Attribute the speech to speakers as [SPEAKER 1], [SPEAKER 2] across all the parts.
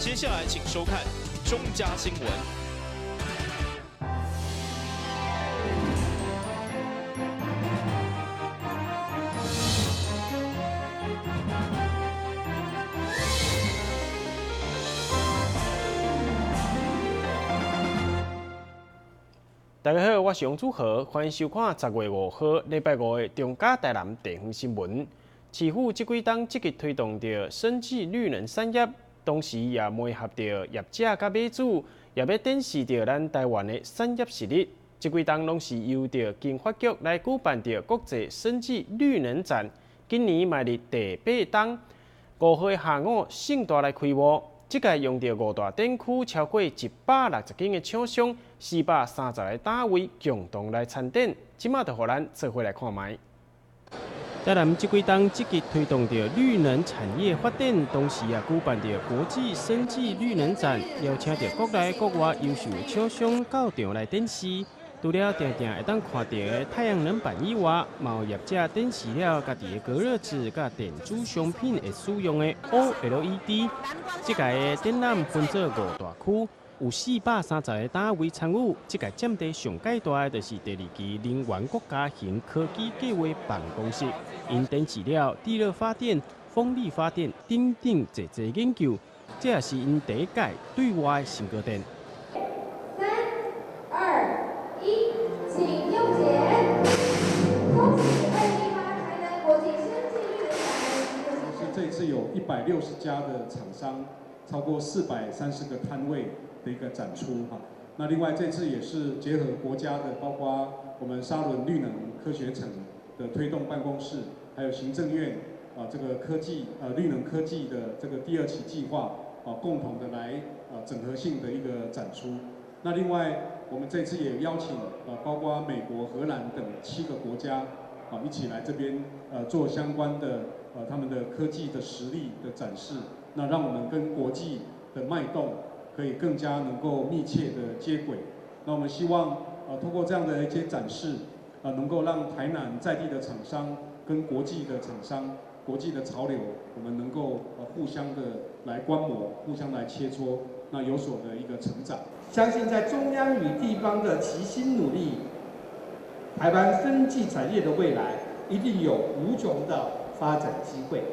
[SPEAKER 1] 接下來請收看中嘉新聞。
[SPEAKER 2] 大家好，我是王祖豪，歡迎收看10月5號禮拜五的中嘉台南地方新聞。市府這幾冬積極推動著生技綠能產業，同時也媒合著業者佮買主，也欲展示著咱台灣的產業實力。這幾冬攏是由著經發局來舉辦著國際生技綠能展，今年邁入第八冬，5號的下午盛大來開幕。這屆用著五大展區，超過160間的廠商，430個單位共同來參展。這馬就予咱做伙來看覓。台南這幾冬積極推動著綠能產業發展，同時也舉辦著國際生技綠能展，邀請著國內國外優秀的廠商到場來展示。除了定定會當看著的太陽能板以外，嘛有業者展示了家己的隔熱紙佮電子商品會使用的 OLED。這屆的展覽分做五大區，有430個單位參與。這屆佔地上蓋大的就是第二期能源國家型科技計畫辦公室，𪜶展示了地熱發電、風力發電等等濟濟研究，這也是𪜶第一屆對外的成果展。
[SPEAKER 3] 3、2、1，請右檢。恭喜2018台南國際生技綠能展。
[SPEAKER 4] 是這次有160家的廠商，超過430個攤位的一個展出哈。那另外這次也是結合國家的，包括我們沙崙綠能科學城的推動辦公室，還有行政院啊這個科技綠能科技的這個第二期計劃啊，共同的來整合性的一個展出。那另外我們這次也邀請包括美國、荷蘭等7個國家啊一起來這邊做相關的他們的科技的實力的展示，那讓我們跟國際的脈動可以更加能夠密切的接軌。那我們希望通過這樣的一些展示，能夠讓台南在地的廠商跟國際的廠商、國際的潮流，我們能夠互相的來觀摩，互相來切磋，那有所的一個成長。
[SPEAKER 5] 相信在中央與地方的齊心努力，台灣生技產業的未來一定有無窮的發展機會。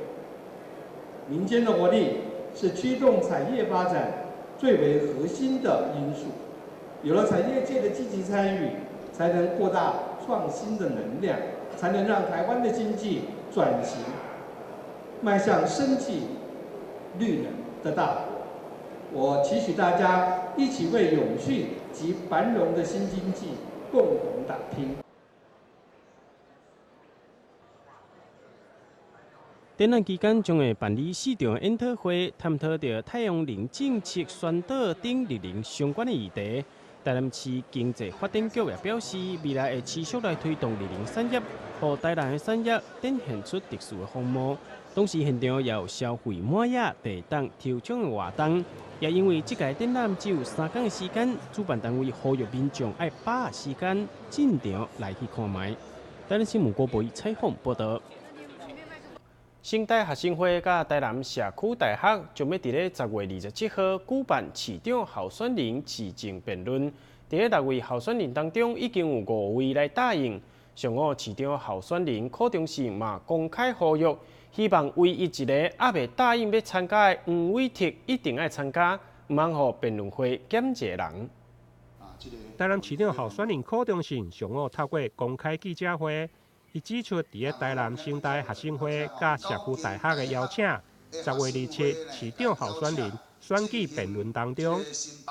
[SPEAKER 5] 民間的活力是驅動產業發展最為核心的因素。有了產業界的積極參與，才能擴大創新的能量，才能讓台灣的經濟轉型，邁向生技綠能的大國。我期許大家一起為永續及繁榮的新經濟共同打拼。
[SPEAKER 2] 展覽期間將會辦理四場研討會，探討著太陽能政策宣導等綠能相關的議題。台南市經濟發展局也表示，未來會持續來推動綠能產業，予台南的產業展現出特殊的風貌。同時，現場也有消費滿額提檔抽獎的活動。也因為這屆展覽只有3天的時間，主辦單位呼籲民眾愛把握時間進場來去看覓。台南新聞郭博採訪報導。成大學生會佮台南社區大學將欲佇咧10月27號舉辦市長候選人市政辯論。佇咧六位候選人當中，已經有五位來答應。上午市長候選人柯中盛嘛公開呼籲，希望唯一一個猶未答應欲參加的黃偉哲一定愛參加，毋通予辯論會減一個人。
[SPEAKER 6] 台南市長候選人柯中盛上午透過公開記者會，伊指出，佇咧台南成大學生會佮社區大學的邀請，10月27市長候選人選舉辯論當中，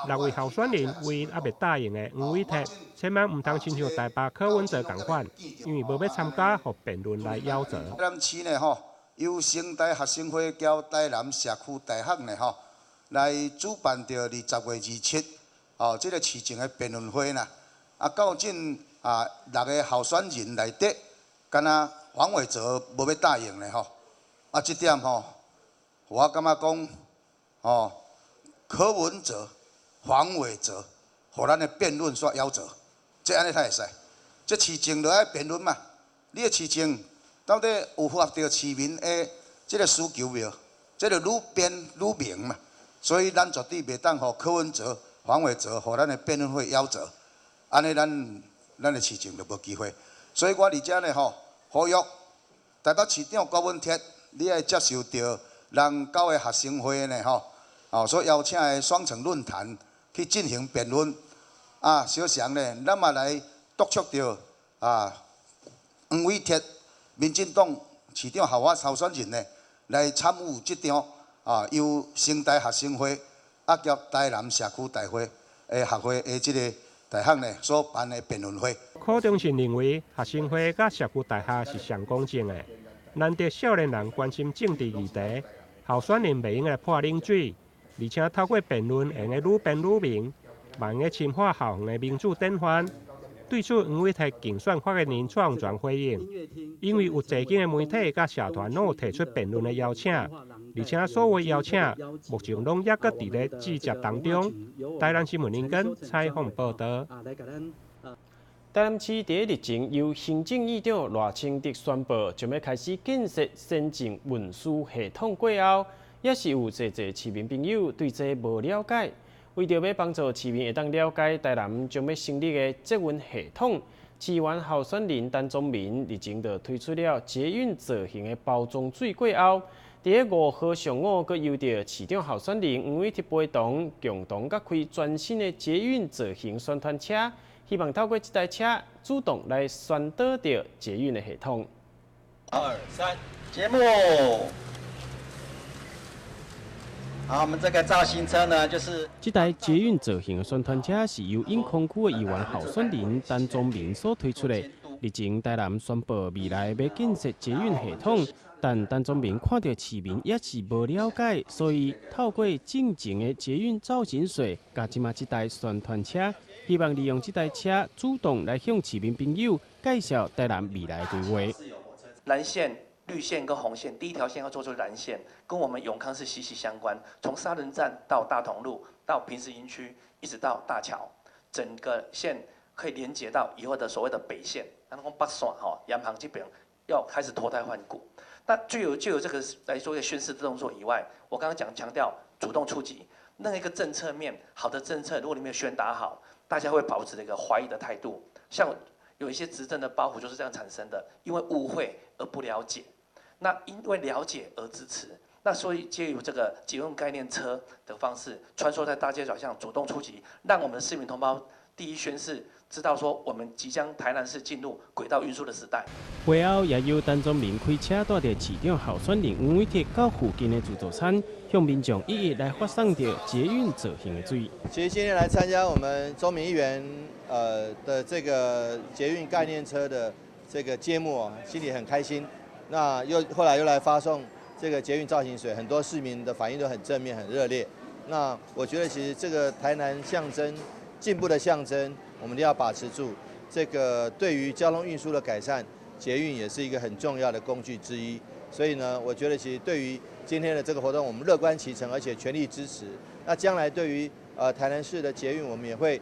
[SPEAKER 6] 六位候選人唯一猶未答應的黃偉哲，千萬毋通親像台北柯文哲仝款，因為無欲參加，予辯論來夭折。
[SPEAKER 7] 台南市呢吼，由成大學生會佮台南社區大學呢吼，來主辦著20月27哦，這個市政的辯論會啦。啊，到陣啊六个候選人內底，敢若黃偉哲無欲答應咧吼，啊，這點吼，我感覺講，吼，柯文哲、黃偉哲，予咱的辯論煞夭折，這按呢才會使？這市政就愛辯論嘛，你的市政到底有符合著市民的這個需求無？這就愈辯愈明嘛。所以咱絕對袂當予柯文哲、黃偉哲予咱的辯論會夭折，按呢咱的市政就無機會。所以我佇遮呢吼，呼籲台北市長柯文哲，你愛接受著人九个學生會呢吼，哦所邀請的雙城論壇去進行辯論。啊，小翔呢，咱嘛來督促著啊，黃偉哲，民進黨市長候選人呢，來參與這場啊，由成大學生會啊及台南社區大會的學會的這个大學呢所辦的辯論會。
[SPEAKER 6] 柯中信認為，學生會佮社區大學是上公正的，難得少年人關心政治議題，候選人袂用來潑冷水，而且透過辯論會用愈辯愈明，嘛會深化校園的民主典範。對此，黃偉哲競選發言人蔡洪泉回應，因為有濟間的媒體佮社團攏有提出辯論的邀請，而且所有邀請目前攏猶閣佇咧拒接當中。台南新聞林根採訪報導。
[SPEAKER 2] 台南市佇日前由行政院長賴清德宣布，將欲開始建設先進運輸系統過後，也是有濟濟市民朋友對這無了解。為著欲幫助市民會當了解台南將欲成立的捷運系統，市議員候選人陳宗明日前就推出了捷運造型的包裝水過後，佇咧5號上午，閣由著市長候選人黃偉哲陪同，共同佮開全新的捷運造型宣傳車，希望透過這台車主動來宣導著捷運的系統。
[SPEAKER 8] 二三，節目。好，我們這個造型車呢，就是
[SPEAKER 2] 這台捷運造型的宣傳車是由永康區的議員候選人陳宗明所推出的。日前，台南宣布未來欲建設捷運系統，但陳宗明看著市民也是無了解，所以透過進前的捷運造型水，佮這馬這台宣傳車，希望利用這台車主動來向市民朋友介紹台南未來的規劃。
[SPEAKER 9] 藍線、綠線跟紅線，第一條線要做出藍線，跟我們永康是息息相關。從沙崙站到大同路，到坪石營區，一直到大橋，整個線可以連接到以後的所謂的北線。咱講北線吼，鹽行這邊要開始脫胎換骨。那就有這個來做一個宣示的動作以外，我剛剛講強調主動出擊，那一個政策面好的政策，如果你沒有宣達好，大家會保持一個懷疑的態度。像有一些執政的包袱就是這樣產生的，因為誤會而不了解，那因為了解而支持，那所以藉由這個捷運概念車的方式穿梭在大街小巷，主動出擊，讓我們的市民同胞第一宣示，知道說我們即將台南市進入軌道運輸的時代。
[SPEAKER 2] 會後也由陳宗明開車帶著市長候選人黃偉哲到附近的自助餐，向民眾一一來發送著捷運造型的水。
[SPEAKER 10] 其實今天來參加我們宗明議員的這個捷運概念車的這個揭幕啊，心裡很開心。那又後來又來發送這個捷運造型水，很多市民的反應都很正面、很熱烈。那我覺得其實這個台南象徵進步的象徵，我們都要把持住。這個對於交通運輸的改善，捷運也是一個很重要的工具之一。所以呢，我覺得其實對於今天的這個活動，我們樂觀其成，而且全力支持。那將來對於台南市的捷運，我們也會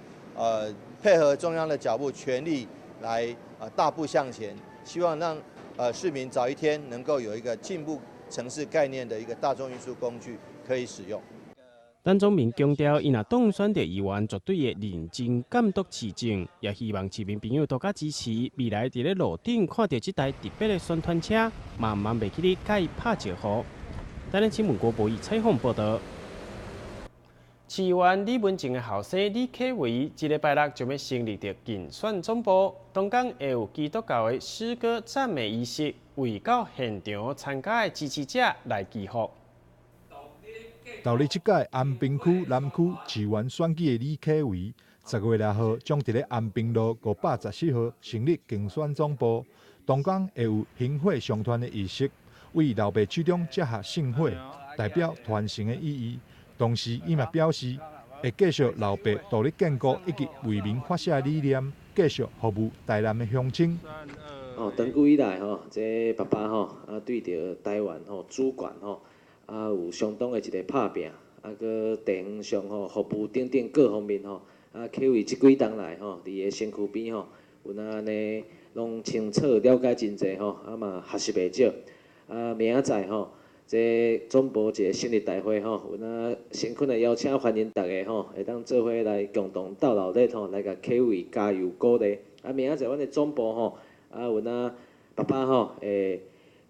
[SPEAKER 10] 配合中央的腳步，全力來大步向前，希望讓市民早一天能夠有一個進步城市概念的一個大眾運輸工具可以使用。
[SPEAKER 2] 陳宗明強調，伊若當選著議員，絕對會認真監督市政，也希望市民朋友多加支持。未來佇咧路頂看著這台特別的宣傳車，嘛毋通袂記咧共伊拍招呼。台南新聞郭博義採訪報導。市議員李文靜的後生李啟維，這禮拜六將欲成立著競選總部，當天會有基督教的詩歌讚美儀式，為到現場參加的支持者來祈福。
[SPEAKER 11] 投入這屆安平區南區市議員選舉的李啟維，10月6號將佇咧安平路514號成立競選總部，當天會有薪火相傳的儀式，為老爸手中接下聖火，代表傳承的意義。同時，伊嘛表示會繼續老爸獨立建國以及為民發聲的理念，繼續服務台南的鄉親。
[SPEAKER 12] 哦，長久以來吼，這爸爸吼啊對著台灣吼主權吼啊有相當的一个拍拚，啊閣地方上吼服務等等各方面吼，啊啟維這幾冬來吼，佇伊身軀邊吼，有哪按呢攏清楚了解真濟吼，啊嘛學習袂少，啊明仔載吼，這總部一个成立大會吼，阮啊誠懇的邀請歡迎大家吼，會當做伙來共同鬥鬧熱吼，來共啟維加油鼓勵。啊，明仔載阮的總部吼，啊，阮啊爸爸吼會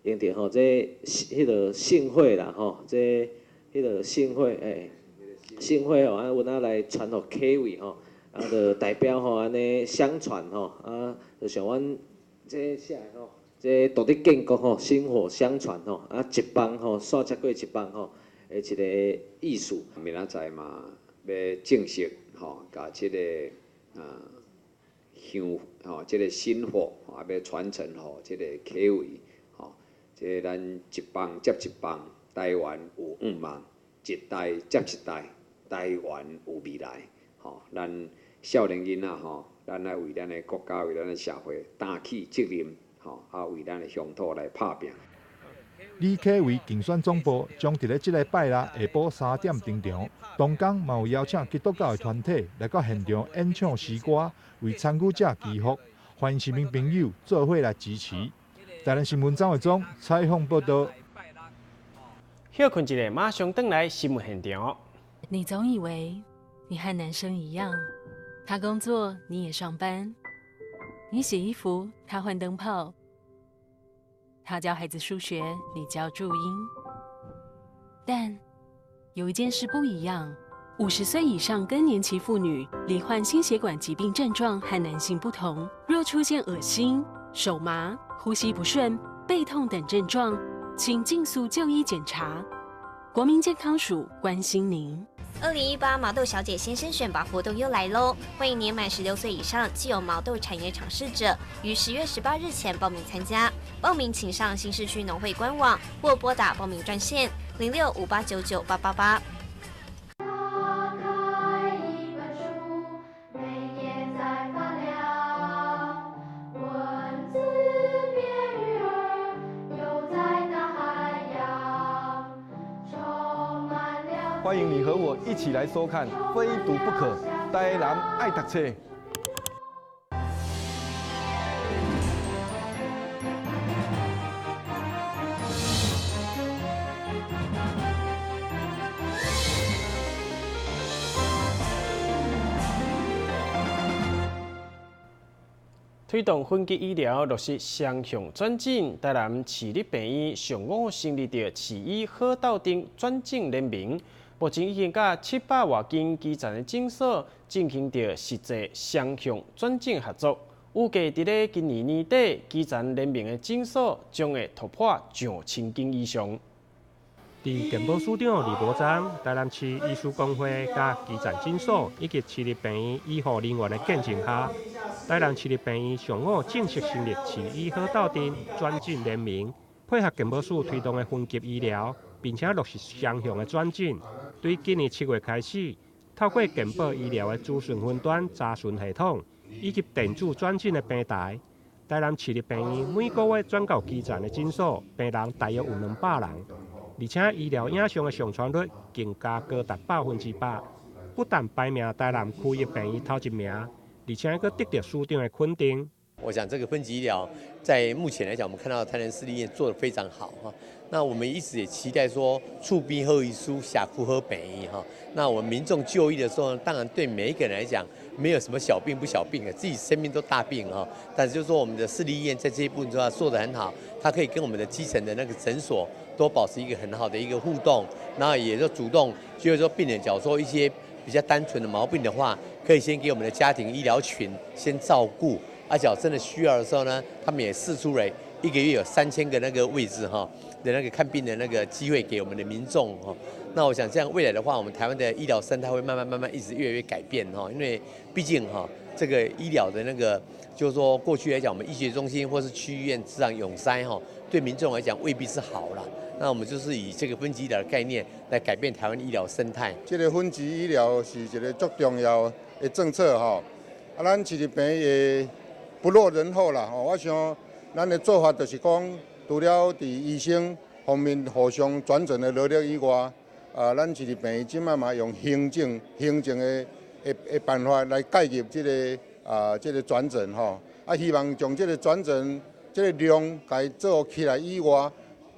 [SPEAKER 12] 用著吼這彼个聖火啦吼，這彼个聖火欸，聖火吼，啊，阮啊來傳予啟維吼，啊，就代表吼按呢相傳吼，啊，就像阮這寫的吼。這獨立建國吼，薪火相傳吼，啊，一棒吼，煞接過一棒吼，的一个意思。
[SPEAKER 13] 明仔載嘛，欲正式吼，共這个啊香吼，這个薪火啊，欲傳承予這个啟維吼，這咱一棒接一棒，台灣有願望，一代接一代，台灣有未來吼，咱少年囡仔吼，咱愛為咱的國家、為咱的社會擔起責任。啊，為咱的鄉土來拍拚。
[SPEAKER 11] 李啟維競選總部將佇咧這禮拜六下晡3點登場，同工嘛有邀請基督教的團體來到現場演唱詩歌，為參與者祈福，歡迎市民朋友做伙來支持。台南新聞張偉忠採訪報道。
[SPEAKER 2] 歇睏一下，馬上轉來新聞現場。
[SPEAKER 14] 你總以為你和男生一樣，他工作你也上班，你洗衣服他換燈泡。他教孩子數學，你教注音。但有一件事不一樣：50歲以上更年期婦女罹患心血管疾病症狀和男性不同，若出現噁心、手麻、呼吸不順、背痛等症狀，請盡速就醫檢查。國民健康署關心您。
[SPEAKER 15] 2018毛豆小姐先生選拔活動又來嘍！歡迎年滿16歲以上、具有毛豆產業嘗試者，於10月18日前報名參加。報名請上新市區農會官網或撥打報名專線06-5899888。
[SPEAKER 16] 歡迎你和我一起來收看《非讀不可》，台南愛讀冊。
[SPEAKER 2] 推動分級醫療落實雙向轉診，台南市立病院上午成立著市醫好鬥陣轉診聯盟，目前已經佮700外間基層的診所進行著實際雙向轉診合作。預計佇咧今年年底，基層聯盟的診所將會突破上千間以上。
[SPEAKER 6] 佇健保署長李伯璋、台南市醫師公會佮基層診所以及市立病院醫護人員的見證下，台南市立病院上午正式成立市醫好鬥陣轉診聯盟，配合健保署推動的分級醫療，並且落實雙向的轉診。對今年7月開始，透過健保醫療的資訊雲端查詢系統以及電子轉診的平台，台南市立病院每個月轉到基層的診所，病人大約有200人。而且醫療影像的上傳率更加高達100%，不但排名台南區域病院頭一名，而且閣得到署長的肯定。
[SPEAKER 17] 我想這個分級醫療在目前來講，我們看到台南市立醫院做得非常好哈。那我們一直也期待說，厝邊好醫師，社區好病院哈。那我們民眾就醫的時候，當然對每一個人來講，沒有什麼小病不小病的，自己生病都大病哈。但是就是說，我們的市立醫院在這一部分做得很好，它可以跟我們的基層的那個診所都保持一個很好的一個互動，然後也就主動，就是說病人假如說一些比較單純的毛病的話，可以先給我們的家庭醫療群先照顧。啊，假如真的需要的時候呢，他們也釋出來一個月有3000個那個位置哈的那個看病的那個機會給我們的民眾哈。那我想這樣未來的話，我們台灣的醫療生態會慢慢慢慢一直越來越改變哈，因為畢竟哈這個醫療的那個就是說過去來講，我們醫學中心或是區醫院這樣擁塞哈，對民眾來講未必是好啦。那我們就是以這個分級醫療的概念來改變台灣醫療生態。
[SPEAKER 18] 這個分級醫療是一個足重要的政策吼，啊，咱市立病院不落人後啦！吼，我想咱的做法就是講，除了佇醫生方面互相轉診的努力以外，啊，咱市立病院這擺嘛用行政的辦法來介入這個這個轉診吼，啊，希望將這個轉診這個量共伊做起來以外，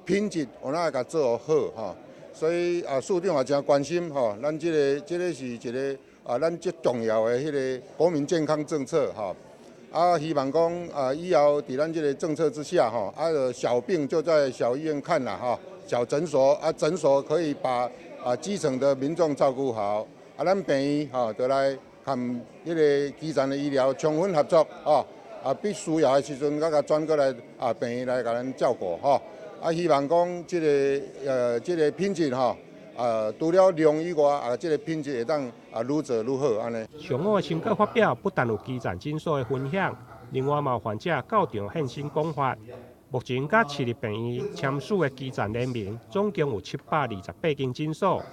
[SPEAKER 18] 品品質有哪會共做好吼。所以啊，市長也誠關心吼，咱這個是一個啊，咱最重要的彼个國民健康政策吼。啊，希望講啊，以後佇咱這个政策之下吼，啊，小病就在小醫院看啦吼，小診所啊，診所可以把啊基層的民眾照顧好。啊，咱病院吼，就來和彼个基層的醫療充分合作吼。啊，必須要的時陣，閣共轉過來啊，病院來共咱照顧吼。啊，希望講這個品質吼，啊，除了量以外，啊，這個品質會當啊愈做愈好按呢。
[SPEAKER 6] 上午的成果發表不但有基層診所的分享，另外嘛有患者到場現身講法。目前佮市立病院簽署的基層聯盟，總共有728間診所。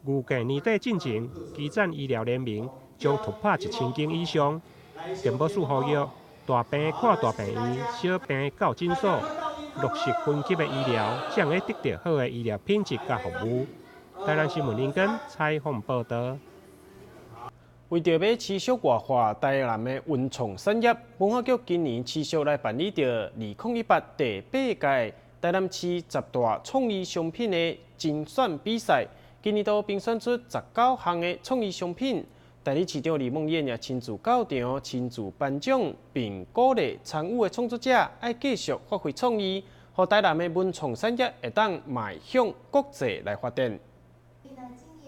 [SPEAKER 6] 預計年底進前，基層醫療聯盟將突破1000間以上。健保署呼籲，大病看大病院，小病到診所，落實分級的醫療，才會得到好的醫療品質佮服務。台南新聞林根採訪報導。
[SPEAKER 2] 為著欲持續活化台南的文創產業，文化局今年持續來辦理著2018第八屆台南市十大創意商品的甄選比賽。今年度評選出19項的創意商品。代理市長李孟諺也親自到場，親自頒獎，並鼓勵參與的創作者愛繼續發揮創意，予台南的文創產業會當邁向國際來發展。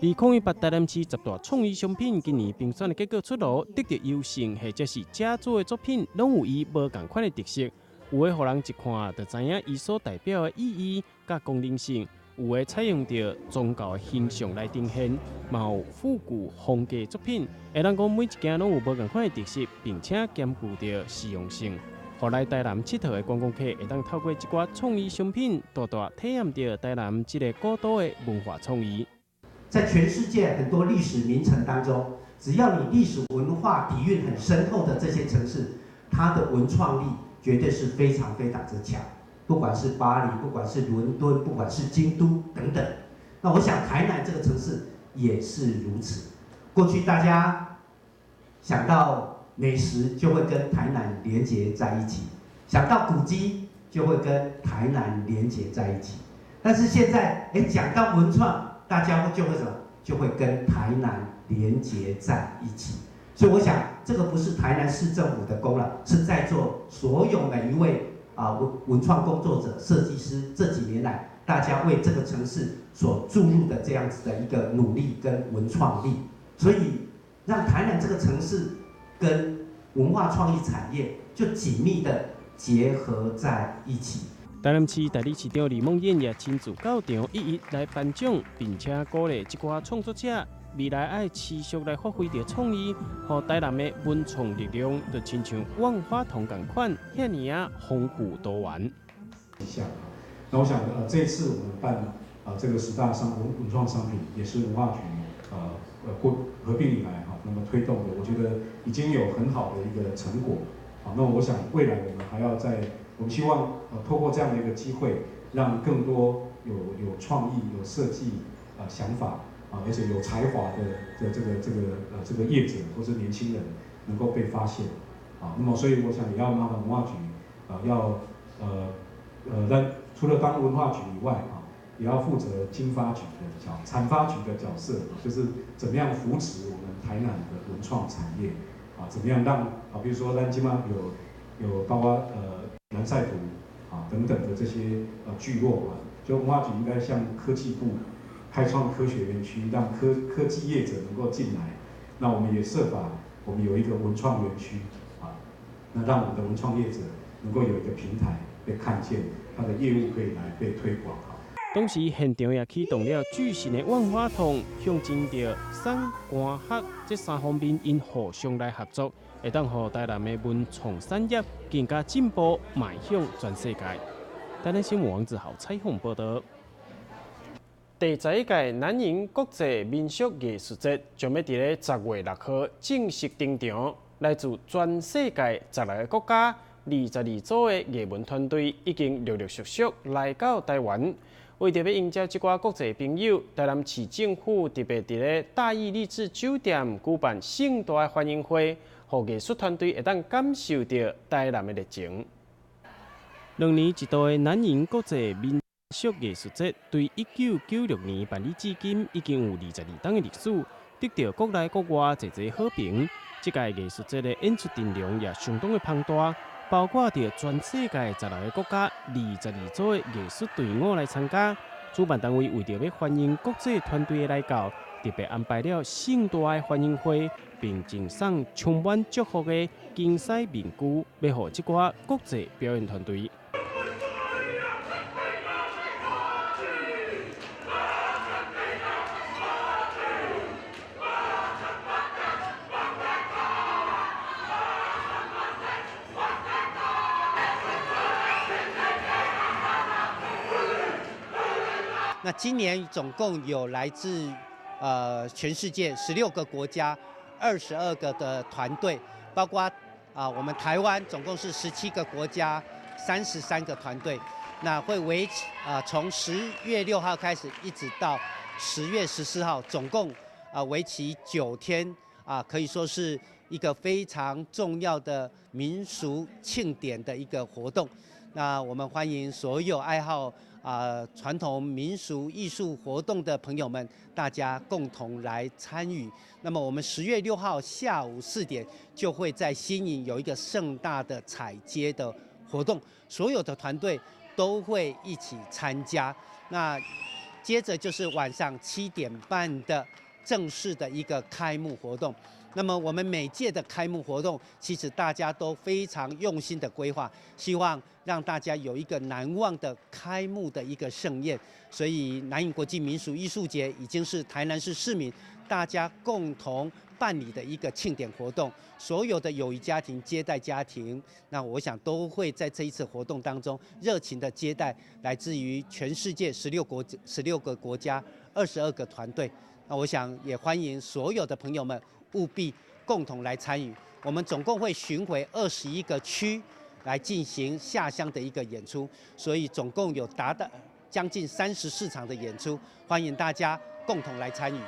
[SPEAKER 2] 2018台南市十大創意商品今年評選的結果出爐，得著優勝或者是佳作的作品，攏有伊無仝款的特色。有的予人一看就知影伊所代表的意義佮功能性，有的採用著宗教的形象來呈現，嘛有復古風格作品。會當講每一件攏有無仝款的特色，並且兼顧著實用性，予來台南𨑨迌的觀光客會當透過這寡創意商品，大大體驗著台南這个古都的文化創意。
[SPEAKER 19] 在全世界很多歷史名城當中，只要你歷史文化底蘊很深厚的這些城市，它的文創力絕對是非常非常之強。不管是巴黎，不管是倫敦，不管是京都等等。那我想台南這個城市也是如此。過去大家想到美食就會跟台南連結在一起，想到古蹟就會跟台南連結在一起。但是現在，講到文創，大家就會什麼？就會跟台南連結在一起。所以我想，這個不是台南市政府的功勞，是在座所有每一位啊文創工作者、設計師這幾年來，大家為這個城市所注入的這樣子的一個努力跟文創力，所以讓台南這個城市跟文化創意產業就緊密的結合在一起。
[SPEAKER 2] 台南市代理市長李孟諺也親自到場，一一來頒獎，並且鼓勵這寡創作者未來愛持續來發揮著創意，予台南的文創力量就親像萬花筒仝款，遐爾仔豐富多元。
[SPEAKER 4] 那我想，這一次我們辦啊這個十大文創商品，也是文化局過合併以來哈，那麼推動的，我覺得已經有很好的一個成果。好，那我想未來我們還要再。我們希望透過這樣的一個機會，讓更多有創意、有設計想法啊，而且有才華的這個業者或者年輕人能夠被發現啊。那麼所以我想也要麻煩文化局啊，要但除了當文化局以外啊，也要負責經發局的產發局的角色，就是怎麼樣扶持我們台南的文創產業啊，怎麼樣讓啊，比如說咱這馬有包括南賽圖啊等等的這些聚落啊，就文化局應該向科技部開創科學園區，讓科技業者能夠進來。那我們也設法，我們有一個文創園區啊，那讓我們的文創業者能夠有一個平台被看見，他的業務可以來被推廣。
[SPEAKER 2] 同時，現場也啟動了巨型的萬花筒，象徵著產、官、學這三方面𪜶互相來合作，會當予台南的文創產業更加進步，邁向全世界。台南新聞王子豪採訪報導。第11屆南瀛國際民俗藝術節將欲佇咧10月6號正式登場，來自全世界16个國家22組的藝文團隊已經陸陸續續來到台灣。為著欲迎接這寡國際朋友，台南市政府特別佇咧大義麗緻酒店舉辦盛大的歡迎會，予藝術團隊會當感受著台南的熱情。兩年一度的南瀛國際民俗藝術節對1996年辦理至今，已經有22冬的歷史，得到國內國外濟濟好評。這屆藝術節的演出陣容也相當的龐大，包括著全世界16个國家22組的藝術隊伍來參加。主辦單位為著欲歡迎國際團隊的來到，特別安排了盛大的歡迎會，並贈送充滿祝福的金彩面具，欲予這寡國際表演團隊。
[SPEAKER 19] 那今年總共有來自全世界16個國家、22個的團隊，包括我們台灣總共是17個國家、33個團隊。那會維持從10月6號開始，一直到10月14號，總共為期9天可以說是一個非常重要的民俗慶典的一個活動。那我們歡迎所有愛好傳統民俗藝術活動的朋友們，大家共同來參與。那麼我們10月6號下午4點就會在新營有一個盛大的踩街的活動，所有的團隊都會一起參加。那接着就是晚上7點半的正式的一個開幕活動。那麼我們每屆的開幕活動，其實大家都非常用心的規劃，希望讓大家有一個難忘的開幕的一個盛宴。所以南瀛國際民俗藝術節已經是台南市市民大家共同辦理的一個慶典活動，所有的友誼家庭、接待家庭，那我想都會在這一次活動當中熱情的接待來自於全世界16個國家、22個團隊。那我想也歡迎所有的朋友們務必共同來參與。我們總共會巡迴21個區來進行下鄉的一個演出，所以總共有達到將近34場的演出，歡迎大家共同來參與。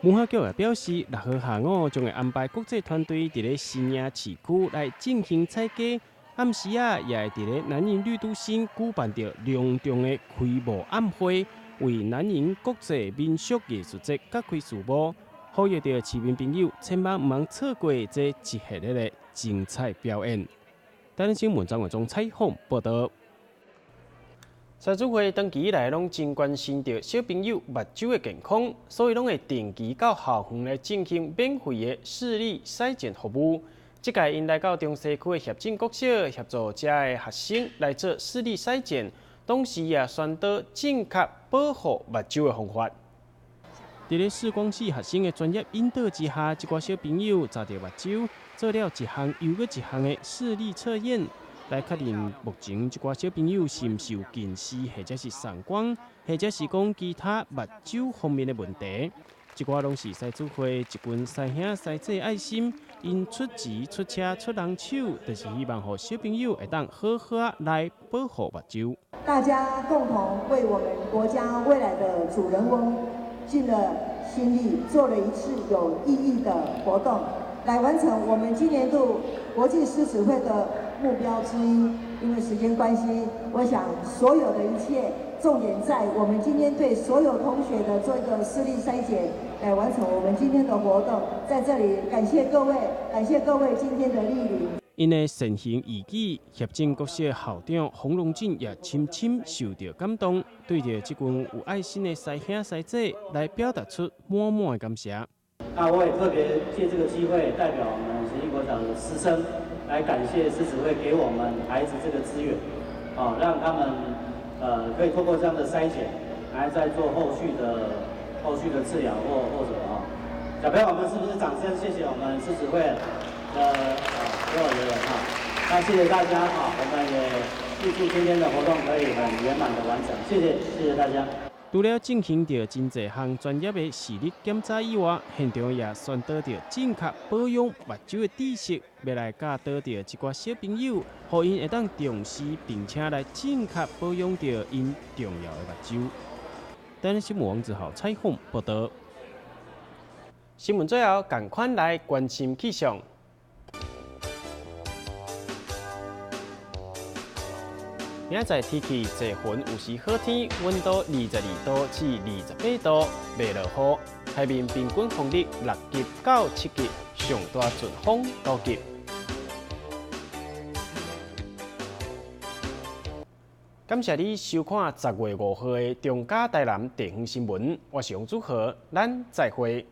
[SPEAKER 2] 文化局也表示，6號下午將會安排國際團隊佇咧新營市區來進行踩街，暗時仔也會佇咧南瀛綠都新舉辦著隆重的開幕暗會，為南瀛國際民俗藝術節揭開序幕。呼籲著市民朋友千萬毋通錯過這一系列的精彩表演。台南新聞張偉忠採訪報導。獅子會長期以來攏真關心著小朋友目睭的健康，所以攏會定期到校園來進行免費的視力篩檢服務。這屆𪜶來到中西區的協進國小協助遮的學生來做視力篩檢，同時也宣導正確保護目睭的方法。佇咧視光系學生的專業引導之下，這寡小朋友眨著目睭，做了一項又閣一項的視力測驗，來確認目前這寡小朋友是毋是有近視，或者是散光，或者是講其他目睭方面的問題。這寡攏是獅子會一群師兄師姐愛心，𪜶出錢出車出人手，就是希望予小朋友會當好好來保護目睭。
[SPEAKER 20] 大家共同為我們國家未來的主人翁盡了心力，做了一次有意義的活動，來完成我們今年度國際獅子會的目標之一。因為時間關係，我想所有的一切重點在我們今天對所有同學的做一個視力篩檢，來完成我們今天的活動。在這裡感謝各位，感謝各位今天的蒞臨。
[SPEAKER 2] 𪜶的善行義舉，協進國小校長洪龍進也深深受到感動，對著這群有愛心的師兄師姐來表達出滿滿的感謝。
[SPEAKER 21] 那我也特別借這個機會，代表我們協進國小的師生來感謝獅子會給我們孩子這個資源，讓他們可以透過這樣的篩檢，來再做後續的治療或什麼。小朋友們是不是掌聲謝謝我們獅子會的所有的人哈？那謝謝大家哈，我們也預祝今天的活動可以很圓滿的完成，謝謝，謝謝大家。
[SPEAKER 2] 除了進行著真濟項專業的視力檢查以外，現場也宣導著正確保養目睭的知識，欲來教導著一寡小朋友，予𪜶會當重視並且來正確保養著𪜶重要的目睭。台南新聞王子豪採訪報導。新聞最後，仝款來關心氣象。明仔載天氣濟雲有時好天，溫度22度至28度，袂落雨。海面平均風力6級到7級，上大陣風9級。感謝你收看10月5號的中嘉台南地方新聞，我是王祖豪，咱再會。